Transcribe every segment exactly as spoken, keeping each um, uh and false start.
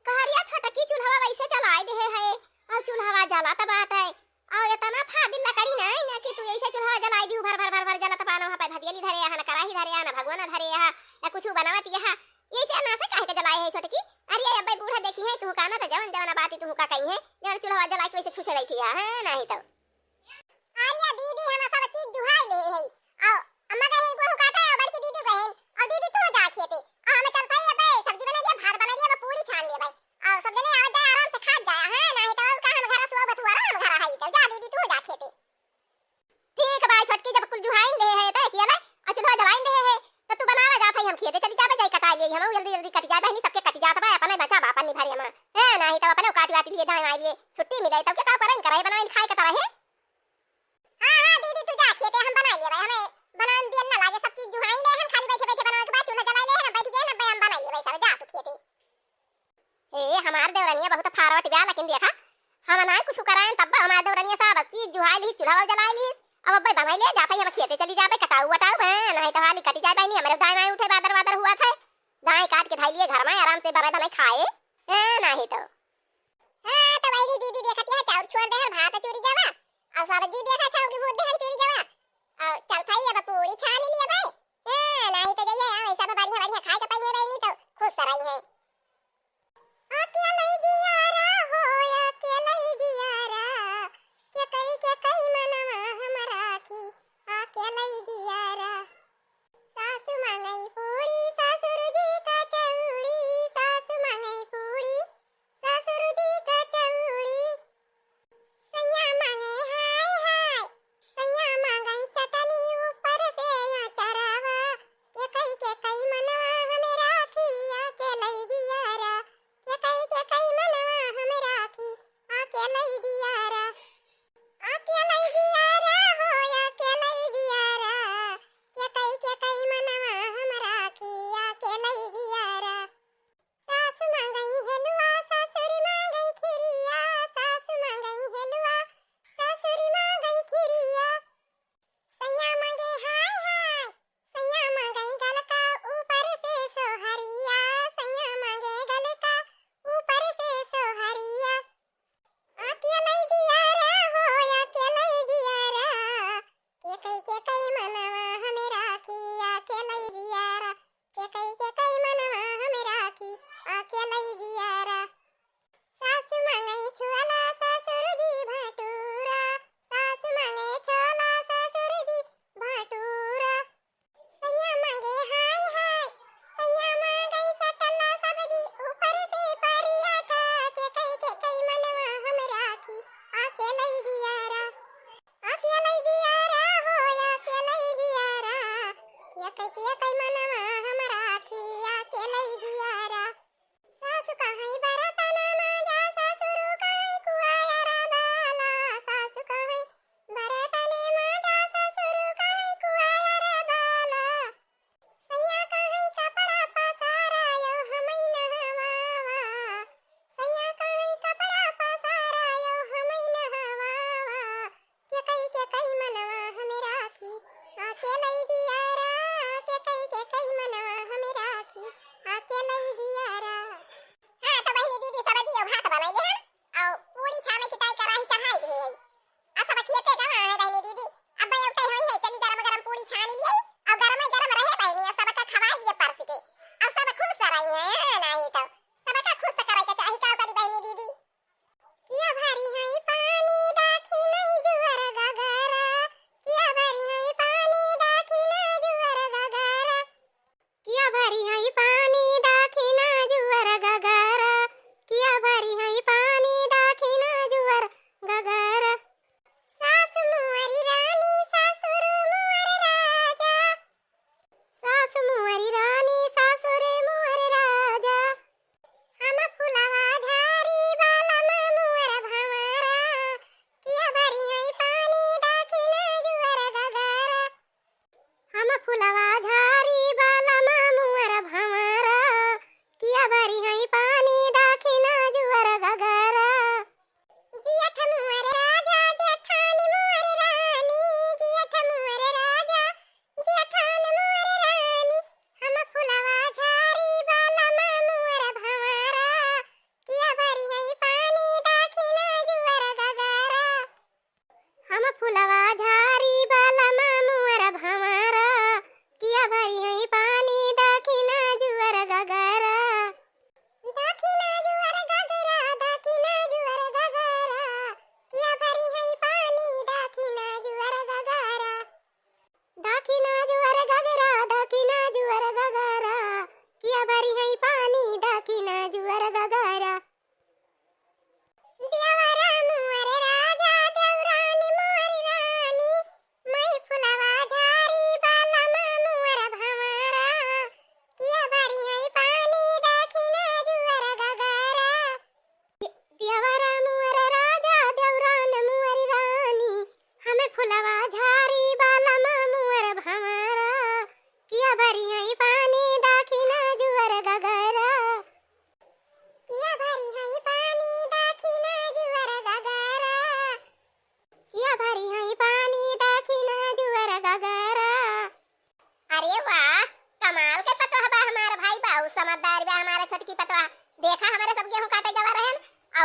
तोहरिया छोटकी चूल्हवा वैसे जलाइ देहे है, अउ चूल्हवा जलत बाटे, अउ एतना फादिल लकड़ी नाहीं ना कि तू ऐसे चूल्हवा जलाइ दिहू, भर भर भर भर जलत बा, ना वहाँ पे भदियली धरे आहा, ना कराही धरे आहा, ना भगोना धरे आहा, ना कुछु बनावत आहा, ऐसे ना से काहे के जलाए है छोटकी? अरे अब्बे बूढ़ा देखिहैं तुहू का ना, तो जवन जवन बात तुहू का कहिहैं, जवन चूल्हवा जलाइ के वैसे छुछे बैठी है, हाँ, नाहीं तो। अरे दीदी, हम सब चीज जुहाइ लेहे है। अउ अम्मा कहेन गोहूं काटे, अउ बड़की दीदी कहेन, अउ दीदी तू जा खेते। अउ हम चलत हई अबे सब्जी बनाइ लिया, भात बनाइ लिया, अबे पूरी छान लिया भाई। अउ सब जने आवत जाए, आराम से खात जाए। हाँ, नाहीं तो का हम घर सुआ बथुआ रहा, हम घर हई तो। जा दीदी तू जा खेते। ठीक बा छोटकी, जब कुल जुहाइन लेहे है तो किया ले, अउ चूल्हा जलाइन लेहे है, तो तू बनावा जात हई, हम खेते चली जाबे, जाई कटाइ लिए, हम जल्दी जल्दी कटि जाए बहिनी, सबके कटि जात बा, अपने बचा बा, अपन निभारे हमा। ए, नाहीं तो अपने काटि वाटि लिए, धान आइ लिए, छुट्टी मिले, तब के का करन, कराई बनाइन खाए के तरह है। हाँ, हाँ, दीदी, तू जा खेते, हम बनाइ लेबै, हमें बनान दियन ना लागे, सब चीज जुहाइन लेहे हन, खाली बैठे बैठे बनावे के बाद चूल्हा जलाइ लेहे हन, बैठ गए हन, अब्बे हम बनाइ लेबै सब, जा तू खेते। ए, हमार देवरनिया बहुत फारवट बा, लेकिन देखा, हम ना कुछ कराएन, तब हमार देवरनिया सब चीज जुहाइ ली, चूल्हा जलाइ ली, अब अब्बे बनाइ ले, जात हई हम खेते चली जाबे, कटाऊ वटाऊ, हाँ, नाहीं तो हाली कटि जाए बहिनी, हमरे दाएं बाएं उठे, बादर बादर हुआ था, दाएं काट के धइ लिए घर में, आराम से बनाए बनाए खाए, हाँ, नाहीं तो। हाँ, तो वही दीदी देखत यहाँ चाउर छोड़ दे हल, भात चूरी गवा, अउ सब्जी देखा छाव की भूत देहन चूरी गवा, अउ चल थाई अब पूरी छान लिया भाई। हाँ, नाहीं तो जइए, हाँ, ऐसा बढ़िया बढ़िया खाए के पाइए रही, नहीं तो खुश रही है। अकेलई जियारा हो, अकेलई जियारा, के कई, के कई मनवा हम राखी, अकेलई जियारा। सासु मांगई पूरी, ससुर जी कचौड़ी, सासु मांगई पूरी, ससुर जी कचौड़ी। सैया मांगे हाय हाय, सैया मांगई चटनी ऊपर से अचरवा, के कई, के कई मनवा हमें राखी अकेलई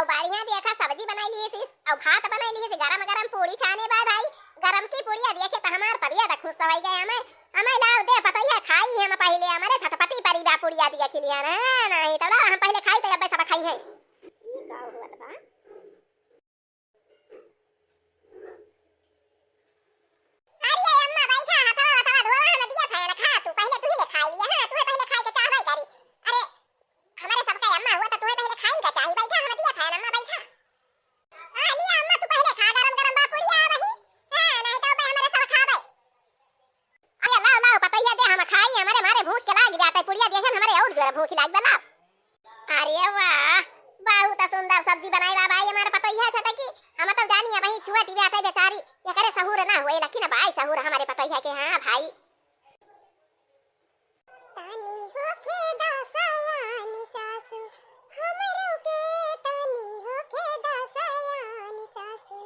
बढ़िया देखा सब्जी बनाई लिहिस अउ भात बनाई लिहिस, गरम गरम पूड़ी छाने बा भाई। गरम की पूड़िया देखे त हमार तबियत खुश होइ गया। हमें, हमें लाव दे पतोहिया खाई हम पहिले, हमरे छटपटी परी बा पूड़िया देखे लिहा ना, नहीं तो ला हम पहिले खाई त अब्बे सब खाई है। ई का हुआ बा? अरे अम्मा बैठा, हथवा वथवा धोवा, हम दिया था ना खा, तू पहिले तू ही ने खाई लिया, हाँ, तू ही पहिले खाई के चाहबे करी। अरे हमरे सबका अम्मा हुआ त तू ही पहिले खाई के चाही, बैठा, हम दिया था ना अम्मा बैठा। हाँ, लिया अम्मा, तू पहिले खा, गरम गरम बा पूड़िया वही। हाँ, नहीं तो बे हमरे सब खाबे। अरे लाव, लाव, पतोहिया दे, हम खाई, हमरे मारे भूख के लाग जाते, पूड़िया देखे हमरे और जोर भूख लाग बा, लाव। अरे वाह, बहुत सुंदर सब्जी बनाई बा भाई हमारे पतोहिया छटकी। हम तो जानी है वही चुआ टिबिया थे बेचारी, एकरे सहूर ना हुए, लेकिन भाई सहूर हमारे पतोहिया के, हाँ भाई। तनी होखे दा सयान सासु, हमरो के तनी होखे दा सयान सासु।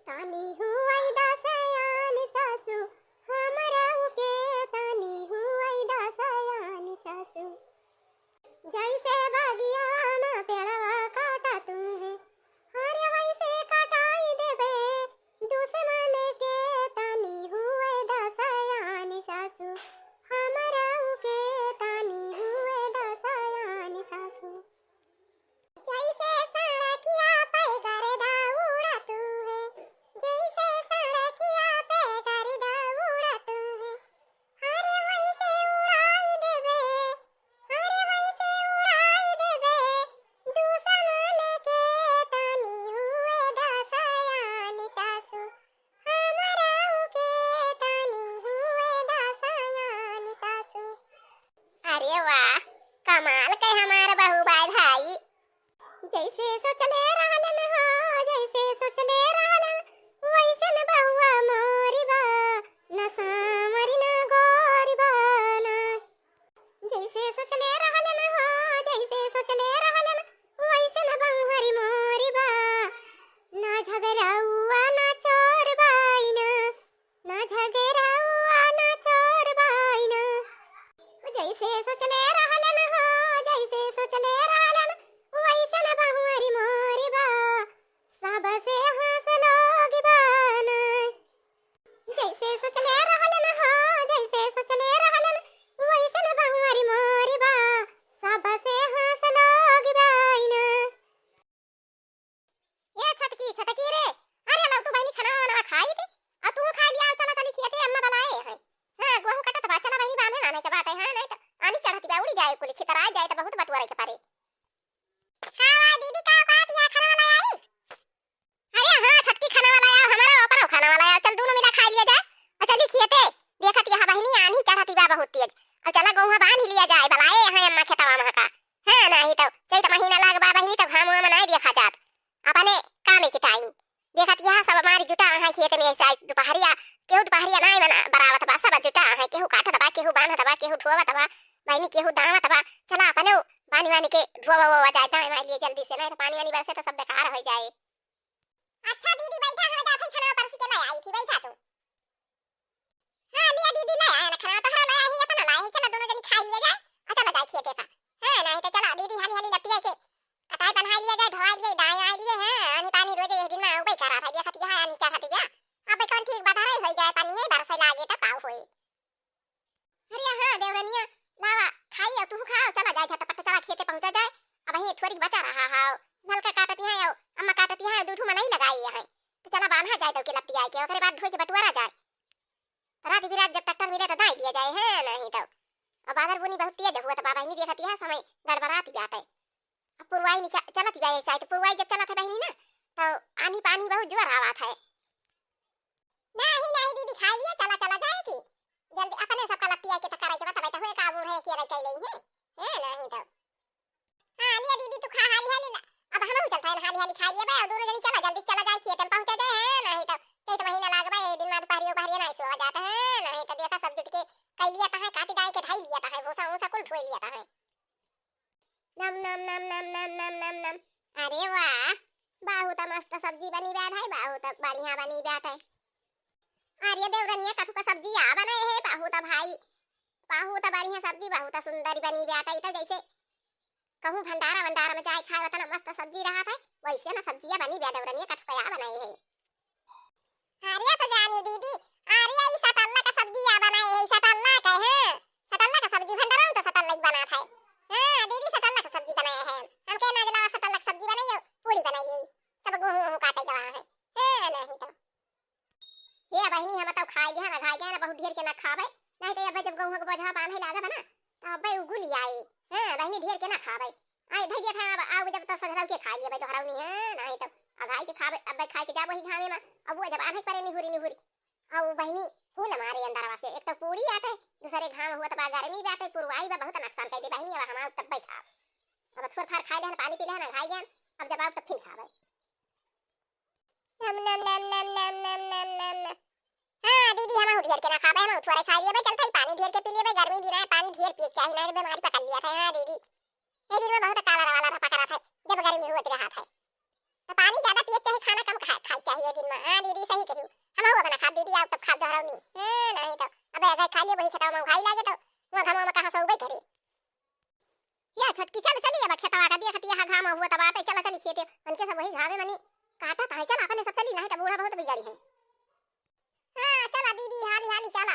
तनी हुआई दा सयान सासु, हमरो के तनी हुआई दा सयान सासु। जैसे बगिया में पेड़वा काटा तू है, अरे वैसे कटाई देबे दुश्मन के। तनी हुए दा सयान सासु, हमरो के तनी हुए दा सयान सासु। जैसे सड़किया पे गर्दा उड़त है, जैसे सड़किया पे गर्दा उड़त है, अरे वैसे उड़ाई देबे, अरे वैसे उड़ाई देबे दुश्मन के। तनी हुए दा सयान सासु, हमरो के तनी हुए दा सयान सासु। अरे वाह, कमाल के हमार बहू बाय भाई। जैसे सोचले रहलन हो, जैसे सोचले रहलन, वैसन बहुआ मोरी बा, न साँवरी न गोरी बा ना। जैसे सोचले रहलन हो, जैसे सोचले रहलन, वैसन बहुअरी मोरी बा, ना झगड़उआ ना चोर बाइन। ना झगड़उआ ना चोर बाइन। जैसे सोचले रहलन हो, जैसे सोचले रहलन, वैसन बहुअरी मोरी बा, सबसे हँस लोग बाइन। जैसे सोचले रहलन हो, जैसे सोचले रहलन, वैसन बहुअरी मोरी बा, सबसे हँस लोग बाइन। ए छटकी, छटकी रे, अरे लौटू बहिनी खाना वाना खाई थे, आ तू खा लिया, चला चली खियाते, अम्मा बुलाए हैं। हाँ, गोहूँ कटत बा, चला बहिनी बांधे आने के बाटे, हाँ, नहीं तो आनी चढ़त बा, उड़ी जाए कुल, छितराए जाए तो बहुत बटुआरे के परे। का हुआ दीदी, का बात या खाना वाला आई? अरे हाँ छटकी, खाना वाला आओ, हमारा अपना खाना वाला आओ, चल दोनों मिला खा लिया जाए। और चली खियाते, देखत यहाँ बहिनी आनी चढ़त बा बहुत तेज। और चला गोहूँ बांध लिया जाए, बुलाए हैं अम्मा खेतवा में का। हाँ, नाही तो चैत महीना लाग बा बहिनी, तो घाम वाम नाही देखा जात। अपने कामे के टाइम देखत यहाँ सब हमारी जुटा अहाँ खेत में, चाहे दुपहरिया, केहू दुपहरिया नाही बना बरावत बा, सब जुटा अहाँ, केहू काटत बा, केहू बांधत बा, केहू ढोवत बा, बहिनी केहू दावत बा। चला अपने पानी वानी के ढोवा वोवा जाए, दाए वाए लिए जल्दी से, नाही तो पानी वानी बरसे तो सब बेकार हो जाए। अच्छा दीदी बैठा, हम जात ही खाना परस के ले आई थी, बैठा तू। हाँ, लिया दीदी, ले आए ना खाना, तोहरा ले आई, अपना ले आई, चला दोनों जनी खाई लिया जाए, और चला जाए खेते का। हाँ, नाही तो चला दीदी, हाली हाली लपटिया के, कटाई बन्हाई लिया जाए, धोवाई लिए, दाए आए लिए, हाँ, आनी पानी रोजे एक दिन में आउबे करा था, देखत यहाँ आनी चढ़त गया। अब कौन ठीक बधराई हो जाए, पानी ये बरसे लागे तो का होई। अरे हाँ देवरनिया, लावा, खाई और तू खाओ, चला जाए झटपट, चला खेते पहुँचा जाए। अब यही थोड़ी बचा रहा है, नलका काटती है, अम्मा काटती है, दू ठू मनई लगाई है, तो चला बांधा जाए, दो के लपटिया के, ओकरे बाद ढोई के बटुआरा जाए। रात बिरात जब ट्रैक्टर मिले तो दाई दिया जाए, है नहीं तो। अब बादर बुनी बहुत तेज हुआ तो बहिनी देखती है समय गड़बड़ाती जात है। अब पुरवाई नहीं च-, चलत जाए, ऐसा है तो पुरवाई जब चलत है बहिनी ना तो आनी पानी बहुत जोर आवत है। नहीं, नहीं दीदी, खा लिया, चला, चला जाए की। जल्दी अपने सबका लपटिया के तो करे के बा, तबे तो हुए का बूढ़े के रह कैले है। है नहीं तो। हाँ, लिया दीदी, तू खा हाली हाली ला। अब हमहू चलत है, हाली हाली खा लिया बे, और दोनों जनी चला, जल्दी चला जाए, खेत में पहुँचा जाए, है, नहीं तो चैत महीना लाग बा, ये दिन में दुपहरियो बहरियो नहीं सोवा जात है, नहीं तो देखा सब जुट के कई लिया है, काटी दाई के ढाई लिया है, भूसा ऊसा कुल ढोई लिया है। नम, नम, नम। अरे वाह, बहुत मस्त सब्जी बनी बात है, बहुत बढ़िया बनी बात है। अरे देवरनिया, कथू का सब्जी आ बने है, बहुत भाई, बहुत बढ़िया सब्जी, बहुत सुंदर बनी बात है। तो जैसे कहूँ भंडारा वंडारा में जाए खाए, उतना मस्त सब्जी रहत है, वैसे ना सब्जिया बनी बे देवरनिया, कठपया बनाए है। अरे तो जानी दीदी, अरे ई सतल्ला का सब्जिया बनाए है, सतल्ला का, हाँ, सतल्ला का सब्जी भंडारा में तो सतल्ला ही बनात है। हाँ दीदी, सतल्ला का सब्जी बनाए है। हमके ना जला सतल्ला का सब्जी बनाई, पूड़ी बनाई है, सब गेहूं वहूं काटे गवा है। हाँ, नहीं तो। हे बहिनी, हम तब खाए गए ना, खाए गए ना, बहुत ढेर के ना खावे, नहीं तो अब जब गेहूं के बोझा बांधे लागे बा ना, तो अब उगुल आए। हाँ बहिनी, ढेर के ना खावे, आई धई दिया था, अब आउ जब तो संझरऊ के खाए लिए भाई, तो हरौनी है, नहीं तो अघाई के खावे, अब खाए के जाबो ही घामे में, अब वो जब आधे परे निहुरी निहुरी, अब बहिनी फूल मारे अंदरवा से, एक तो पूरी आटे, दूसरे घाम हुआ तो बा गर्मी बाटे, पुरवाई बा, बहुत नुकसान कर दे बहिनी, अब हम आउ तब खाब, अब थोड़ा थार खाए लेहन, पानी पी लेहन, अघाई गए, अब जब आउ तब फिर खावे। नम, नम, नम, नम। हाँ, दीदी, हम ढेर के ना खाबे, हम थोड़े खा लिए भाई, चल भाई, पानी ढेर के पी लिए भाई, गर्मी दिन है, पानी ढेर पिए के चाही, नहीं तो बीमारी पकड़ लिया था। हाँ, दीदी, ये दिन में बहुत काला वाला था, पकड़ा था, जब गर्मी होत रहा था, तो पानी ज्यादा पिए के चाही, खाना कम खा, खाए के चाही ये दिन में। हाँ, दीदी, सही कही, हम हो बना खा, दीदी, आओ तब खा दोहराओ नहीं। हाँ, नहीं तो, अब अगर खा लिए वही खेतावा में उघाई लागे तो, वो घमवा में कहाँ सोबे करे। या छोटकी, चल चली, अब खेतवा का देखती है, घाम हुआ तब आते, चला चली खेते, उनके सब वही घामे मनी काटत है, चल अपने सब चली, नहीं तो बूढ़ा बहुत बिगड़ी है। हाँ, चला दीदी, हाली हाली चला।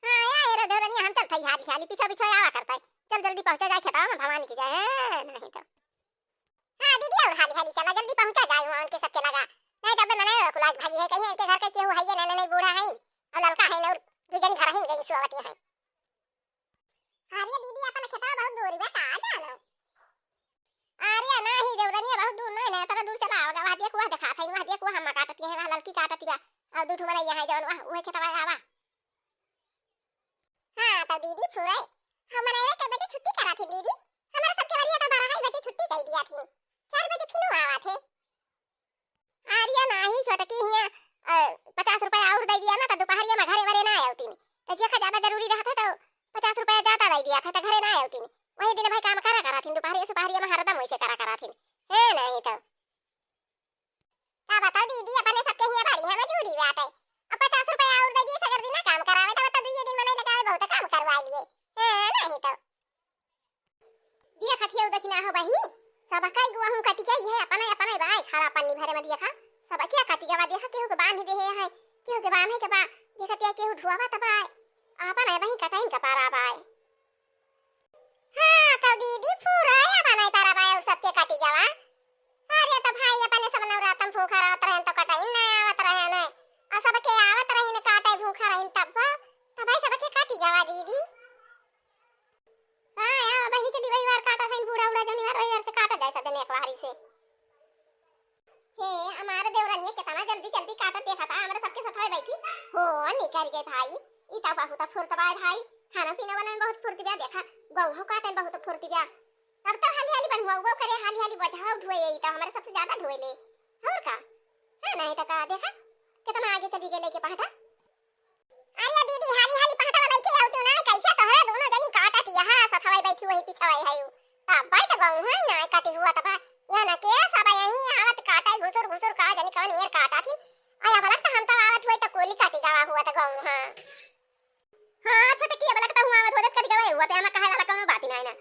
हाँ, या एरो देवरनिया, हम चलत हई हाली हाली, पीछे पीछे आवा करता है, चल जल्दी पहुँचा जाए खेतवा में, भवानी की जाए, नहीं तो। हाँ दीदी, और हाली हाली चला, जल्दी पहुँचा जाए वहाँ उनके सबके लगा, नहीं तो अबे मने कुलाज भागी है, कहीं इनके घर के केहू है ये, नहीं, नहीं, बूढ़ा है, और ललका है, और दू जनी घर ही गई सुआवती है। अरे दीदी, अपन खेतवा बहुत दूर बा, का जानो? अरे नाही देवरनिया, बहुत दूर नहीं ना, तब दूर चला होगा, वहाँ देख, वहाँ देखा था, वहाँ देख, वहाँ हम काटती है, वहाँ ललकी काटती बा, और दू ठो मनैया है जौन, वहाँ, वह खेतवा आवा। हाँ, तो दीदी फुरे, हम मनैया के बजे छुट्टी करा थी दीदी, हमारे सबके बरिया तो बारह ही बजे छुट्टी कर दिया थी, चार बजे फिर आवा थे। अरे नाही छोटकी हियाँ, अ, पचास रुपया और दे दिया ना, तो दोपहरिया में घरे वरे ना आवतीन। तो जेका ज्यादा जरूरी रहत है, तो पचास रुपया ज्यादा दे दिया था, तो घरे ना आवतीन। वही दिन भाई काम करा करा थीन, दोपहरिया सुपहरिया में हरदम वैसे करा करा थीन। है नहीं तो। का बताओ दीदी, अपने सबके हियाँ बड़ी है मजूरी बात है। अब पचास रुपया और दे दिए, सगर दिन ना काम करावे, तब तो दुइये दिन में नहीं लगावे, बहुत काम करवा लिए। है नहीं तो। देखत हियौ दखिना हो बहिनी, सब कई गो अहूँ कटि गई है, अपने अपने बाय खाला पन्नी भरे में देखा, सब क्या कटि गवा देखा, केहू के बांध दे है, केहू के बांधे के बा, देखत है केहू ढुआवा त बाय, अपन है वही कटाइन का पारा बाय। हाँ, तो दीदी फुराया बनाए पारा बाय और सबके कटि गवा। अरे तो भाई अपने सब नवरातम भूखा रहत रहन तो कटाइन ना आवत रहन, और सबके आवत रहन काटे भूखा रहन तब, तब भाई सबके कटि गवा दीदी। हाँ, या बहिनी चली वही बार काटा था, बूढ़ा उड़ा जनी बार वही बार से काटा जाए सब जने एक बारी से। हे, हमारे देवरनिया कितना जल्दी जल्दी काटा देखा था, हमारे सबके सथवा बैठी हो निकल गए भाई। ई तो बहुत फुर्त बा भाई, खाना पीना बनाने में बहुत फुर्ती बा, देखा गहूँ काटे में बहुत फुर्ती बा। तब तो हाली हाली बनहुआ वो करे, हाली हाली बझाव ढोए, ई तो हमारे सबसे ज्यादा ढोए ले। और का? हाँ, नहीं तो का, देखा कितना आगे चली गए लेके पहटा। अरे दीदी, हाली हाली पहटवा बैठी हऊ तू ना, कैसे तोहरे दोनों जनी काटत यहाँ सथवाई बैठी वही पिछवाई है। तब भाई तो गहूँ है ना कटी हुआ तब यहाँ ना के सब यहीं आवत काटा घुसुर घुसुर का जनी कौन मेर काटा थी। आया भलक तो हम तो आवत हुए तो कोली काटी गवा हुआ तो गहूँ हाँ। हाँ, छोटकी भलक तो हूँ आवत हुआ तो कटी गवा हुआ तो यहाँ कहे वाला कौन बात ही ना है ना।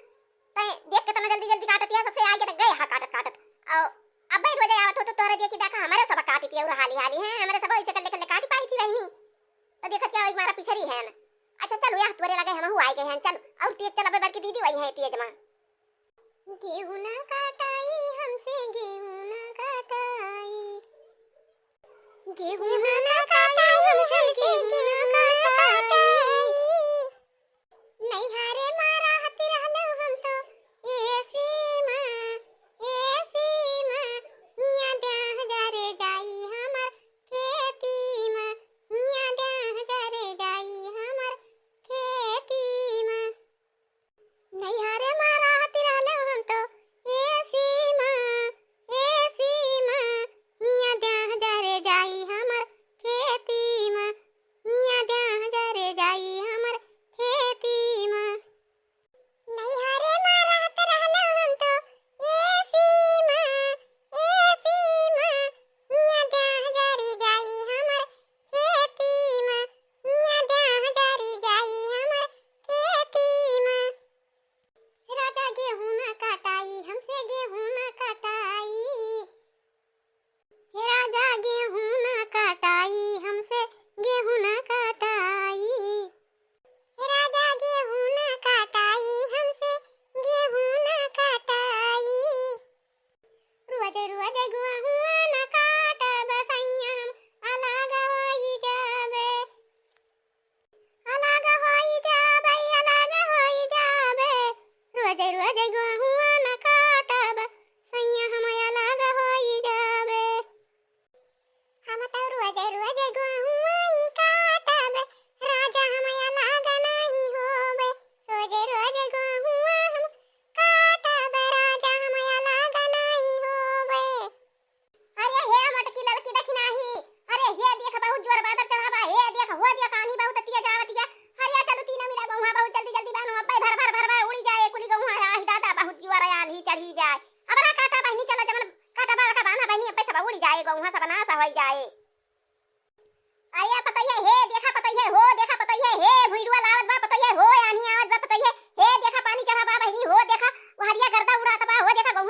तै देख कितना जल्दी जल्दी काटत है, सबसे आगे तक गए हा काटत काटत। और अब भाई रोजे आवत हो तो तोहरे देखी देखा हमारे सब काटी थी और हाली हाली है, हमारे सब ऐसे कर ले कर ले काटी पाई थी वही। तो देखत क्या वही मारा पिछरी है ना। अच्छा चलो यार तोरे लगे हम हुआ गए हैं, चलो और तेज चलावे बड़की दीदी वही है तेज माँ। गेहूं ना काटाई हमसे, गेहूं ना काटाई, गेहूं ना काटाई हमसे, गेहूं ना काटाई। नैहरे मा रहत रहलू हम तो एसी मा, एसी मा, हिया डाह जरे जाई हमर खेती मा, हिया डाह जरे जाई हमर खेती मा। नैहरे मा रहत रहलू हम तो एसी मा, एसी मा, हिया डाह जरे जाई हमर जाए। अब ना काटा बहिनी, चला जवन काटा बा का बान्हा बहिनी, अब सब उड़ी जाए, गौहा सब नाश होइ जाए। अरे पतैया हे, देखा पतैया हो, देखा पतैया हे, भुइडुआ लावत बा पतैया हो, आनी आवत बा पतैया हे, देखा पानी चढ़ा बा बहिनी हो, देखा वो हरिया गर्दा उड़ात बा हो, देखा गौहा